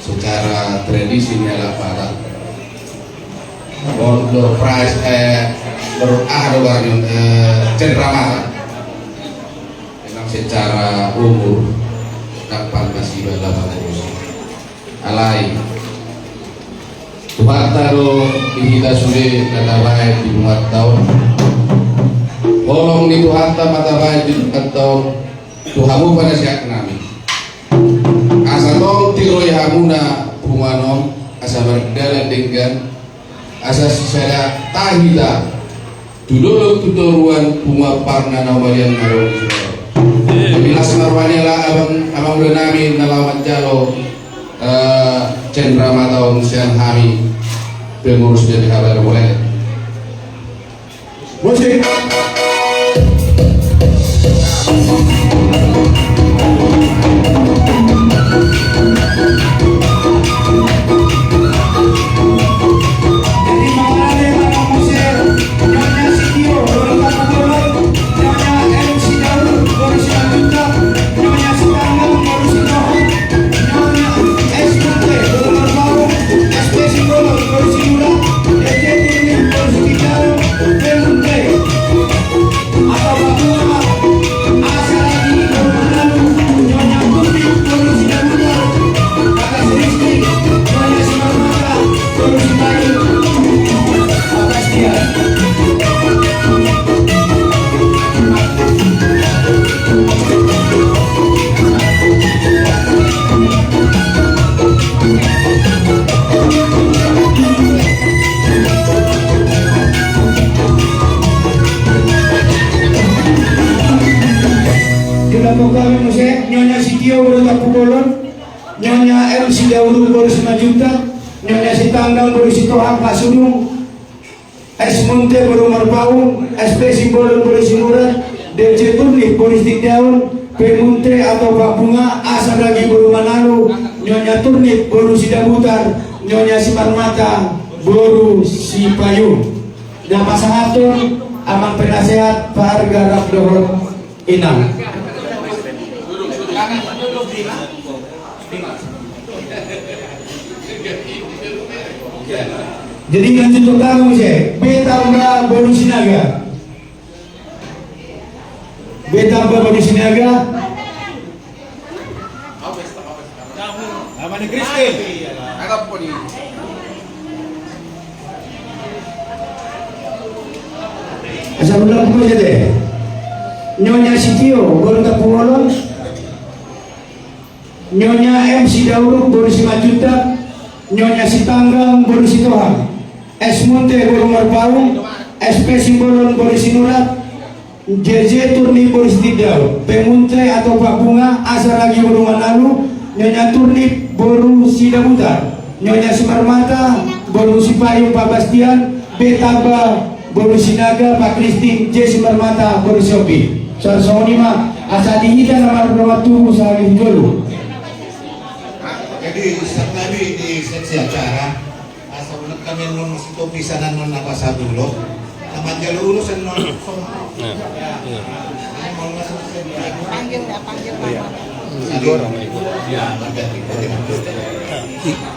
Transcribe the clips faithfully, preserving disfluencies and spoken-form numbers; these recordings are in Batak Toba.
Secara tradisi ni halak Batak, mondok pras, eh, ber-, aha do goarna, eh, cenderamata. Memang secara umur ndang pantas iba laho mangurusi. Alai Tuhanta do di hita sude na tabaen di punguanta on. Holong ni Tuhanta ma tabaen di punguanta on tu hamu panasihat nami. Asa tong tiroi hamuna punguan on, asa mardalan denggan, asa sisada tahi hita tu dolok tu toruan punguan Parna na humaliang na ro di sude. Jadi las ma roha ni ala abang, amangboru nami na laho manjalo, eh, cenderamata on sian hami pengurus dari Habar Mulai. Musik. Dilapor hami muse, Nyonya Sitio boru Tampubolon, Nyonya M Sidauruk boru Simanjuntak, Nyonya Sitanggang boru Sitohang Pasudung, S Munte boru Marpaung, S P Simbolon boru Sinurat, D J Turnip boru Sitindaon, P Munte atau Pak Bunga, A Saragi boru Manalu, Nyonya Turnip boru Sidabutar, Nyonya Simarmata boru Sipayung. Na pasahathon amang penasehat, paharga rap dohot inang. Jadi lanjut tu kamu, Ze. B tamba boru Sinaga. B tamba boru Sinaga. Nama ni Kristin. Asa ulang ko jadi. Nyonya Sitio boru Tampubolon. Nyonya M Sidauruk boru Simanjuntak, Nyonya Sitanggang boru Sitohang, S Munte boru Marpaung, S P Simbolon boru Sinurat, J J Turnip boru Sitindaon, P Munte atau Pak Bunga, A Saragi boru Manalu, Nyonya Turnip boru Sidabutar, Nyonya Simarmata boru Sipayung Pak Bastian, B tamba boru Sinaga Pak Kristin, J Simarmata boru Sihombing. Songon i ma, asa di hita na mardohot tubu sahali tu jolo. Jadi, santabi di seksi acara, asa unang hami annon masitopi sian annon na pasahat ulos. Na manjalo ulos annon. Panggil, ya, panggil nama. Igor,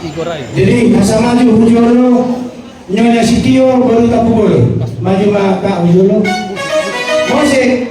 Igor. Jadi, asa maju tu jolo. Nyonya Sitio boru Tampubolon. Maju ma, Pak, tu jolo. Musik.